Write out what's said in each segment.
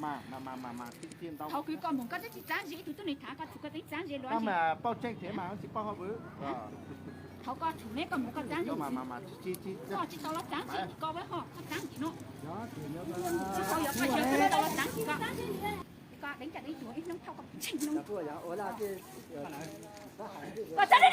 Thaum kws koj mus koj twb tsis txav ze ib tug tuab neeg tham koj txhum koj twb txav ze lawm. Pauj tseeb thiab mas tsis pauj hauj lwm. Thaum koj txhum ne koj mus koj txav ze, koj tsis tau los txav ze koj, koj txav ze no. Tsis tau los txav ze koj. Koj deev caj deev tuag ib hnub thauj koj tsheej hnub. Koj txav ze.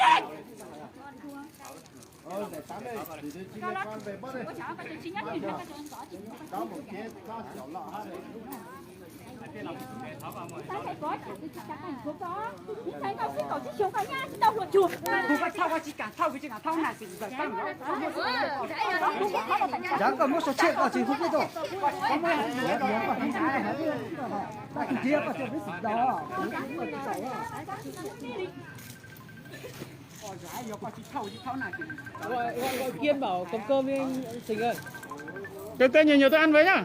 Cav koj muab sau tshem koj tsis hu peb tuaj. Koj muab hu peb tuaj. Koj koj nyuag nyuag tuaj ăn với nhá.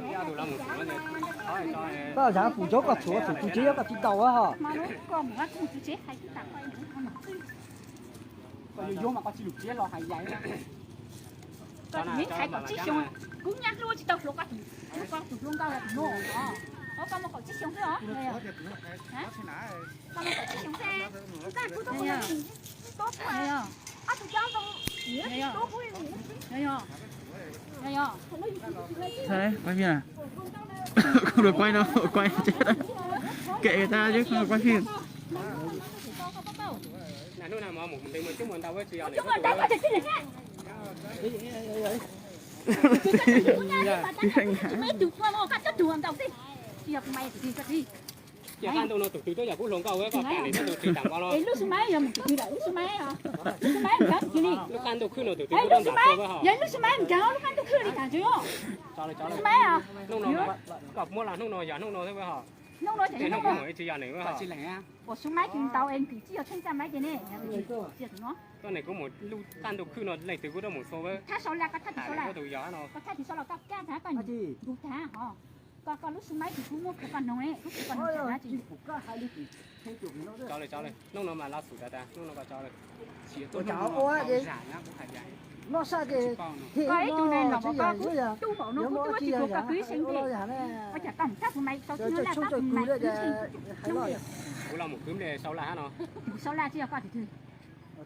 Koj zam pum cov koj txhuam txhum tus tsev koj tsis tau ho. Koj tus me ntxhais kaum tsib xyoo, kuv nyab hlub tsis tau hluas koj tus, koj tus hluas nkauj los tus no, koj muaj kaum tsib xyoo xwb os. Koj muaj kaum tsib xyoo xwb, koj kuv tus ob tug cov ntoo, tus tub kuv. Quay phim, quay, kệ ta chứ không quay phim. Ces qab ntuj no tus twg tuaj yog kuv hluas nkauj, koj pam li tus tsis tam npaum no. Lub xub maib yog mus tus twg lawm, lub xub maib, lub xub maib nkag tus twg li. Lub qab ntuj khwb no tus twg tuaj npam tuaj, yog lub xub maib nkag lub qab ntuj khwb li tas tus. Lub xub maib, hnub no koj muab los hnub no yog hnub no xwb ho. Hnub no ces hnub no ib tsis yog nws ho. Ua xub maib ces ntau es nws tsis yog tsheej txaj maib ces ne. Tuaj ne kuv mus lub qab ntuj khwb no leej twg kuj tuaj mus xua. Thab sau laj koj thab tsis sau laj, koj thab tsis sau los koj kab tag koj ntus tag ho. Koj koj lub xub maib ces kuv muab khaws koj noog ne, kuv khaws koj noog tag na tsis. Hnub no mas lo xum tas tas, hnub no koj tso lawm. Koj ib tug neeg los koj tub npaum no kuv tub tsis tuav koj kwv ib seev nti. Ua cas koj mus thab kuv mais sau tib no laj tab kuv mais kwv ib seev nti. Kuv los mus kwv npe sau laj hab no. Mus sau laj tsis yog koj tus twg.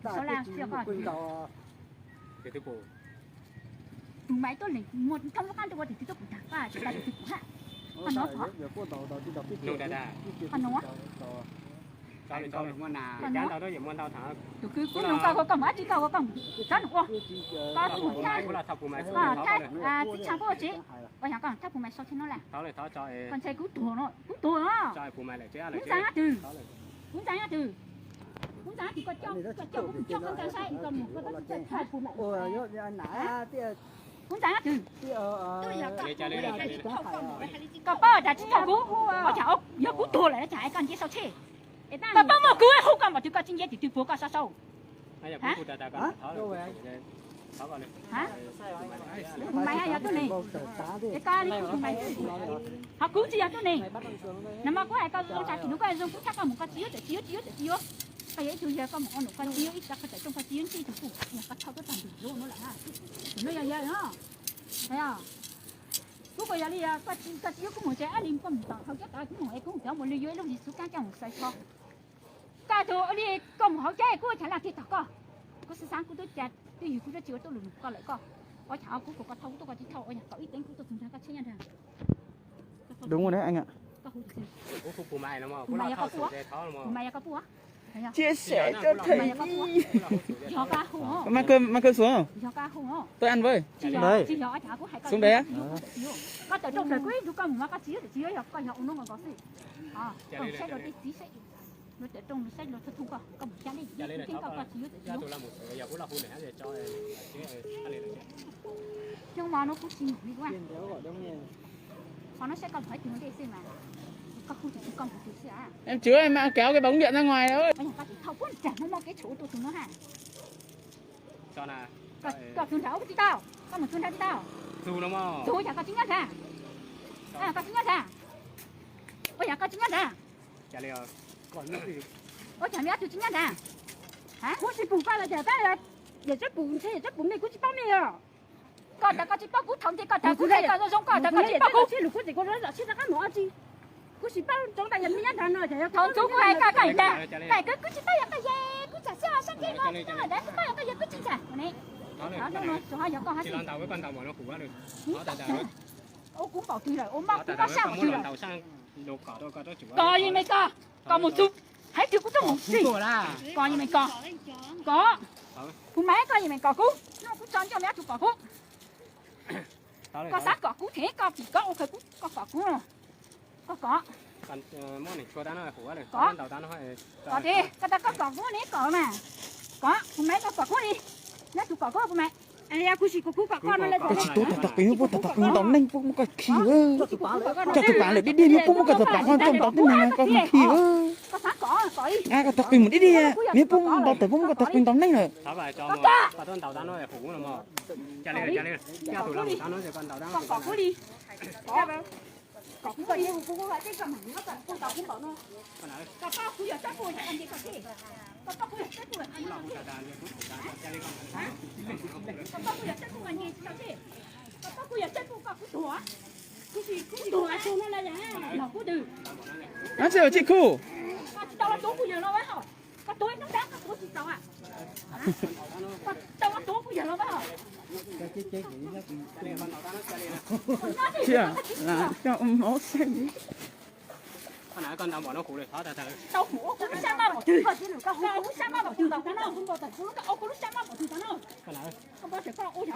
Sau laj tsis yog koj tus twg. Tus mais tuaj leej muaj thoob lub qab ntuj ua tus twg tuaj kuv tag koj tsis tas tus twg kuv hab. Qhov no, qhov no, tus kwv kuv noog koj, koj mus dab tsi koj ua koj mus tsob num ua, koj mus thab, thab txiv tshaaj puab ua tsev, ua yog koj thab kuv mais sau tib no laj. Koj ntshai kuv tuag no, kuv tuag no. Kuv ntxaa twg, kuv ntxaa twg, kuv ntxaa twg koj coj, koj coj kuv mus coj koj ntxaa saib koj mus koj tab tsis txawj thab kuv mais. Kuv ntxaa twg, koj paub tas tsis tau kuv, ua cas yog kuv tuag lawm cas es koj nce sau tsheb. Koj paub muaj kuv hu koj npaum twg koj tsis nce twg twg puag koj sau sau. Kuv mais yog tuab neeg, es koj li kuv tus mais, ho kuv tsis yog tuab neeg. Nag hmo kuv hais koj zoo tshaj tsis nug koj zoo kuv thab koj mus koj tsis yuav tsis yuav tsis yuav tsis yuav. Koj yog ib tug yawg koj mus ua num koj tsis yuav ib sab koj tawm rooj koj tsis yuav ntsib tus kuj yog koj thauj tuab tag ntug zoo no lawm hab. Tus no yog yawg no. Kuv kuj yog li koj tsis yuav kuv mus tsev ab li koj mus tom hauv cov tod kuv mus es kuv cov mus li yuav ib lub li xub kab coj mus xaws tsho. Koj tus ua li koj mus hauv cab kuv ua cas laj tig tom koj. Kuv xav xav kuv twb cas twb yog kuv twb tsis ua tuab lus nug koj lawm koj. Ua cas kuv kom koj thauj kuv tuaj koj tsis thauj ua yog tau ib teev kuv tuaj txug nrag koj tsheb nyob nrag. Đúng rồi đấy anh ạ. Kuv hu kuv mais no, kuv mas yog koj pub, kuv mas yog koj pub. Chia sẻ cho thầy đi. Yog koj hu, Mai Cơ, Mai Cơ xuống. Yog koj hu, tôi ăn với. Tsis yog, tsis yog, kuv hais koj. Xuống đấy á. Koj tawm rooj tawm kuv ib tug koj mus mas koj tsis yuav tsis yuav yog koj yog ua hnub nkaus xwb. Koj saib rau tej txiv saib, rau tawm rooj saib rau thub thub koj, koj mus xyab lej koj koj tsis yuav tsis yuav. Xyoo mas no kuv tsis mus li kuv. Qhov no saib koj mus ib tug ntej xwb mas, koj hu tsis tau koj mus tus xwb. Em chửi em mà kéo cái bóng điện ra ngoài. Koj tsis tau puab nrag hmoob muaj kev tshuam ua tus tus no ha. Koj txug nrag ua tsis tau, koj mus txug nrag tsis tau. Txug yog koj tsis nyob nrag, koj tsis nyob nrag. Ua yog koj tsis nyob nrag. Ua cas me ob tug tsis nyob nrag? Kuv tsis pum koj los cas tab, yam txawb pum ntshe yam txawb pum me kuv tsis paub me os. Koj tas koj tsis paub kuv thaum ntej koj tas kuv hais koj zoo zoo koj tas koj tsis paub kuv. Lub kuv tsis kuv zam tsis rov qab mus ob tsi. Kuv sim paub tsoov tas yog me nyab nrog no, thaum ntxuv kuv hais koj koj ntag, koj kuv tsis paub yog koj yog kuv tsam xyov sab ntsej muag no, kuv paub yog koj yog kuv tsis ntag ne. Thaum no tsuas yog koj hab xwb. Ua kuv npaum twg lawm, ua mob kuv mob sab npaum twg lawm. Koj yog me koj, koj mus txug, hais twg kuv tuaj mus txug. Koj yog me koj, koj, kuv mas koj yog me koj kuv, no kuv tso ncauj me ab tug kom kuv. Koj xav kom kuv them koj tsis koj ua kawg kuv, koj kom kuv, koj kom. Koj, koj tas koj kom kuv ne kom mas, koj, kuv mas koj kom kuv li, nyob tus kom kuv kuv mas. Kuv sim kom kuv kom koj no, koj tsis tuav tag tag qis, muab puab tag tag qis ntaus neeg, puab muab koj khi. Coj tus pav lawm dig dig, muab puab muab koj tag tag qis ntaus tib neeg, koj mus khi. Koj tag qis mus dig dig, muab puab ntaus tawm, puab muab koj tag qis ntaus neeg lawm. Ab, tsis khu. Cia, coj mob xeeb. Tau mus ua kuv lub sab maj npaum twg, koj ua kuv lub sab maj npaum twg tas no, koj ua kuv lub sab maj npaum twg tas no, koj tsis ua, koj ua li,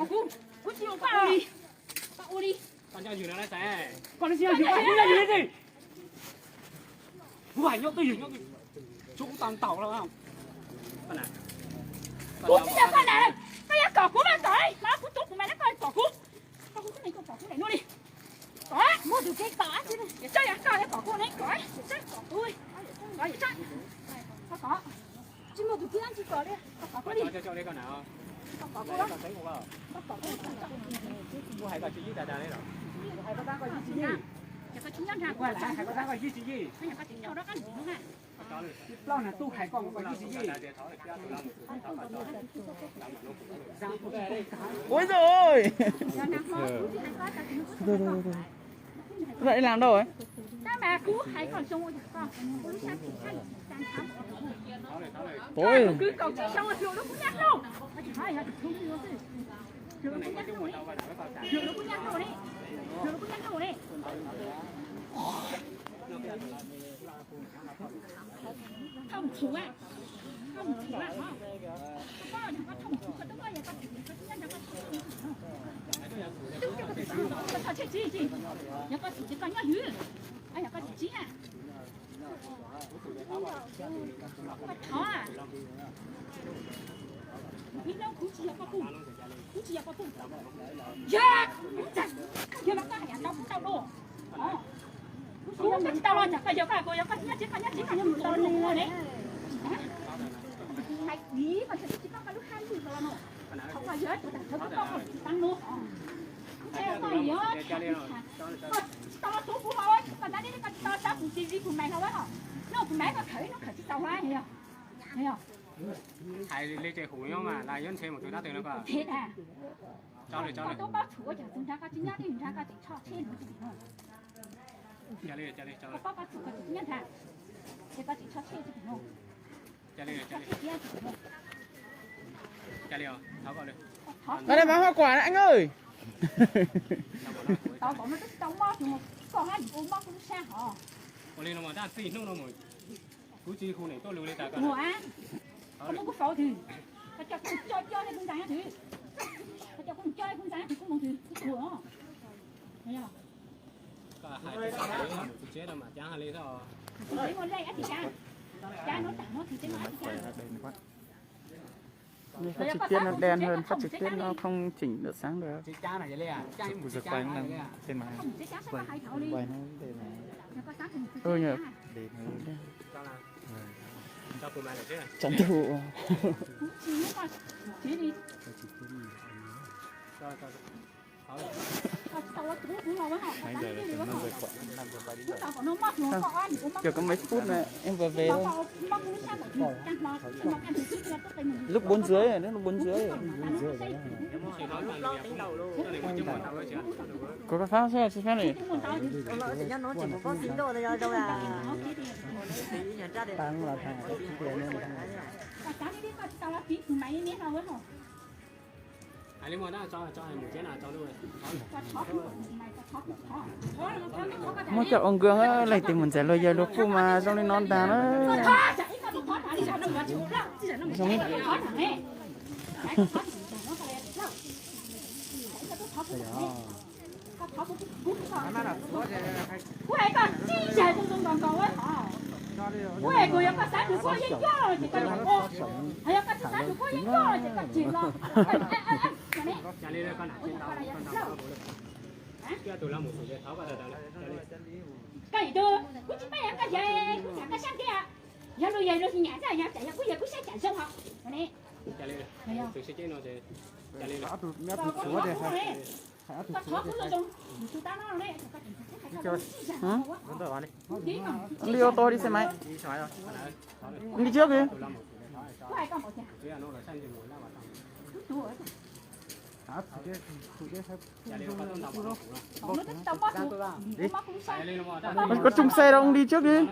koj ua li. Kuv hais nyob twj ywm, tsuav kuv tau ntaus lawm. Kuv tsis yog koj nam, koj yuav kom kuv mas kom, mas kuv tuav kuv mas koj kom kuv, koj hu tuab neeg tuaj kom kuv daim no li. Kom, muaj tus kev kom, tsis yog koj yuav kom kuv ne, kom, kom kuv, kom, kom, tsis muaj tus kev tsis kom li, kom kuv li, kom kuv, kom kuv, hais koj tsis yig tas tas li los, hais koj tab koj yig tsis yig, hais koj tab koj yig tsis yig. Plaub na tub hais koj mus koj yig tsis yig. Ui dồi ôi. Lại làm đâu ấy? Tối. Thoj mus txhuv, thoj mus txhuv, koj yog koj thoj mus txhuv koj tub koj yog koj txiv, koj tub koj txiv, koj txiv tsis, yog koj txiv ces koj nyob ywg, yog koj txiv tsis na, koj thov, ib hnub kuv tsis yog koj pug, kuv tsis yog koj pug, yog kuv txawm, yog mas koj hais tau kuv tau dua. Kuv tsis tau los, koj yog koj, koj yog koj nyob tsev, koj nyob tsev, koj yog mus tau li ne. Hais kuv koj tsis tau koj lub hab ntxwg los no. Qhov koj yog tus tag thawv koj koj tsis tau no. Kuv tsis tau los tuav kuv hos, koj tab deb koj tsis tau sab kuv tsis li kuv mais hlo los. No kuv mais koj khawv, no khawv tsis tau hlo. Hais li ces kuv nyob mas, las yuav ntshe mus tus dab teg no koj. Koj tuaj paub txhum ua cas tus nrad koj tsis nyob, tus nrad koj tseem tshoj tshej ntawd tsis tim no. Koj paub paub txhum koj tsis nyob nrad, ces koj tseem tshoj tshej tsis tim no. Thov koj li. Thov koj li. Tau kom no twb tsis tau mob, tus mus koj hab ua mob kuv lub sab hos. Ua li no mas tab txij hnub no mus kuv tsis hu niam tuaj lus li tas koj. Mus a, koj muab kuv faus twg, koj coj kuv coj coj li kuv ntxeev twg, koj coj kuv mus coj li kuv ntxeev twg kuv mus twg kuv ua. Koj hais tsis tau, tus tsev no mas cav hais li xwb. Tus tsev muaj lej ab tsis cav, cav nuav tag nuav tus tsev muaj ab tsis cav. Phát trực tiếp nó đen hơn, phát trực tiếp nó không chỉnh được sáng được. Tôi quay nó lên trên máy. Quay nó lên này. Ơ nhờ. Để nó đen. Cho tôi mang lại chứ. Chắn thủ. Cho chị Tuyết đi. Cho có mấy phút nữa em vào về thôi. Lúc bốn rưỡi, đến lúc bốn rưỡi. Có cái pháo xe, xin phép này. Muab cov ua nkauj leej twg mus ntxais luag yawg luag kuj mas zoo li no ntag na. Kuv hais koj tsis zais zoo zoo nkaus nkaus, kuv hais kuv yog koj xav tus koj yeej coj los ces koj yuav ua, yog koj tsis xav tus koj yeej coj los ces koj tsis los. Koj yim tug, kuv tsis pab yog koj yawg, kuv txham koj sab ntiag. Yog luag yawg luag tsis nyam xwb, yog kuv yawg kuv saib cas zoo hos. Đi ô tô đi xe máy. Đi trước đi. Có trùng xe đâu, ông đi trước đi.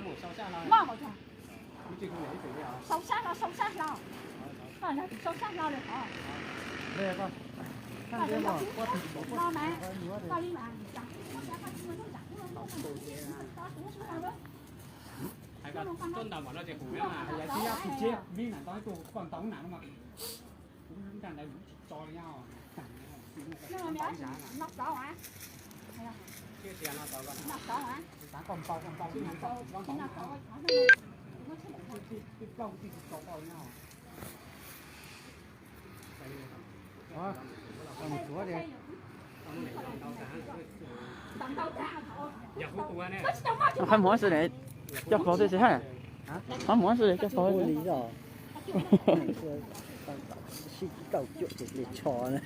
Qhov muag xwb ne, coj qhov twg xwb ha? Qhov muag xwb ne, coj qhov li os. Sib kauj cuam ces hle tsho ne.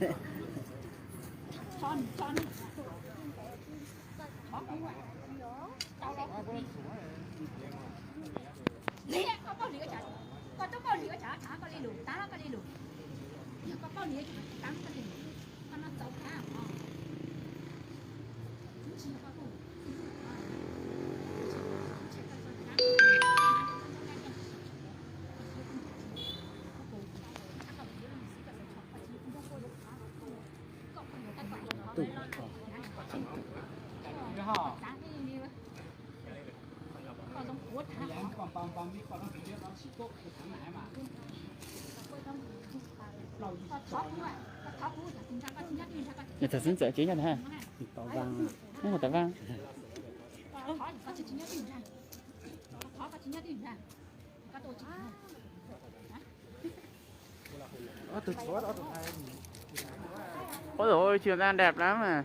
Thaum xub ntxawm tsis nyob ntag. Tau vang. Ôi dồi ôi, trường đang đẹp lắm mà.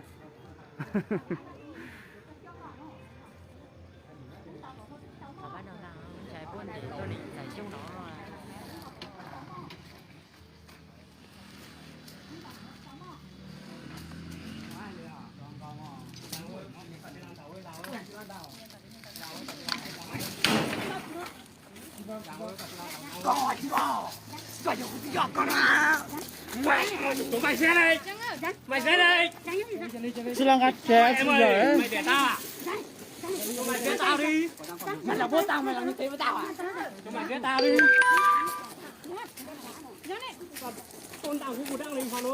Koj, koj yog kuv tus yog koj na. Tus Maiv Zeb ne, Maiv Zeb ne, tsis los nqa tsev tsis yog Maiv Zeb tag, tus Maiv Zeb tag li, tus Maiv Zeb tag li. Tus ntam kuv kuv dab li ho no.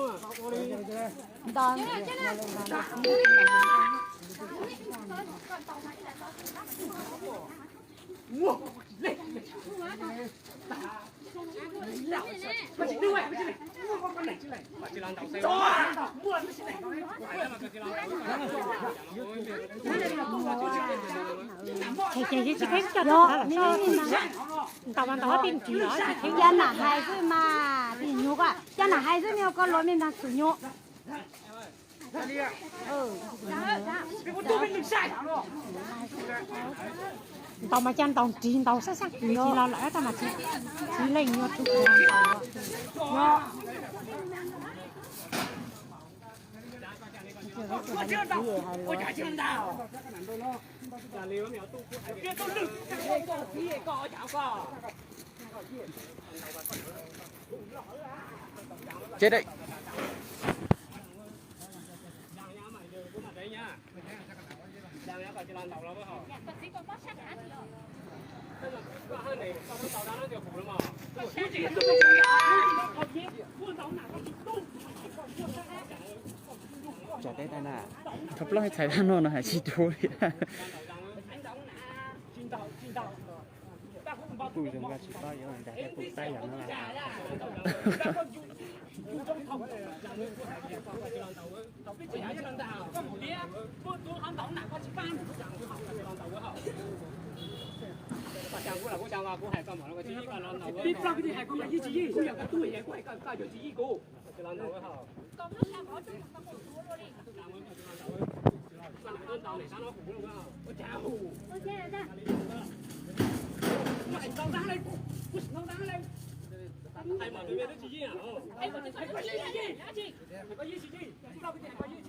Ces ces tsis kheev coj tau, ntaus mas ntaus ob peb nrhiav los tsis kheev. Cia nam hais xwb mas, tis nyuag ko, cia nam hais xwb, me koj luag me ntaag xwm nyuag. Ntaus mas ca ntaus nrig ntaus sab sab kis tsis los lawm tab mas tsis leej nyuag tug. Chết đấy. Txawm tej tai na, thaum plaub hais txhais tag no no hais tsis dua li. Kuj zoo nkaus tsis paub yuav nrog tej tus tab yam no.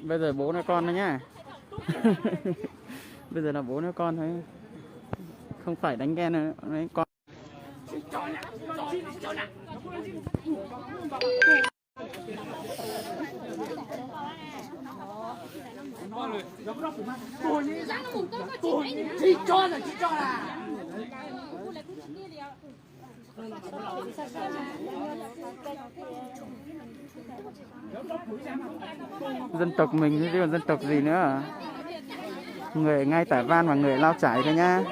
Bây giờ bố nó con nó nhá. Bây giờ là bố nó con thôi. Không phải đánh ghen nữa, đấy, con. Dân tộc mình chứ còn dân tộc gì nữa. Người ngay tại Van và người Lao Chải thôi nhá.